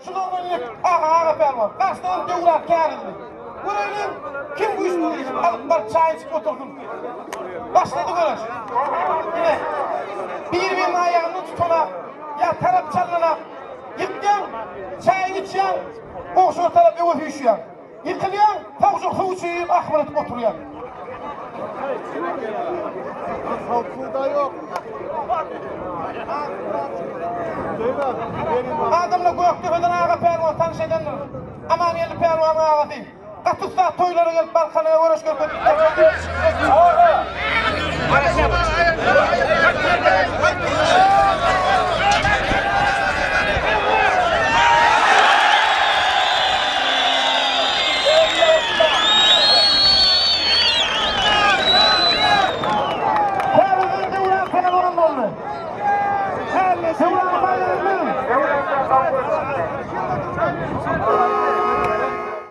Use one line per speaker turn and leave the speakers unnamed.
Şul oglan indi aga aga pälwan. Garşydan Döwran kärizli. Göreýliň, kim güýçli diýşip alyp baryp çaý içip otursyn. Başlady göreş. Ine, bir-biriniň aýagyndan tutanak, ýa tarap çalynanak. Ýykýaň, çaýyňy içýäň, goňşuňa tarap öňe süýşýäň. Ýykylýaň, sowujak suw içip ahmyr edip oturýaň. Adamlar Gökdepeden Aga pälwan tanyş edendir. Amangeldi pälwanyň agasy. Gaty ussat toýlara gelip Balkana göreş görkezip.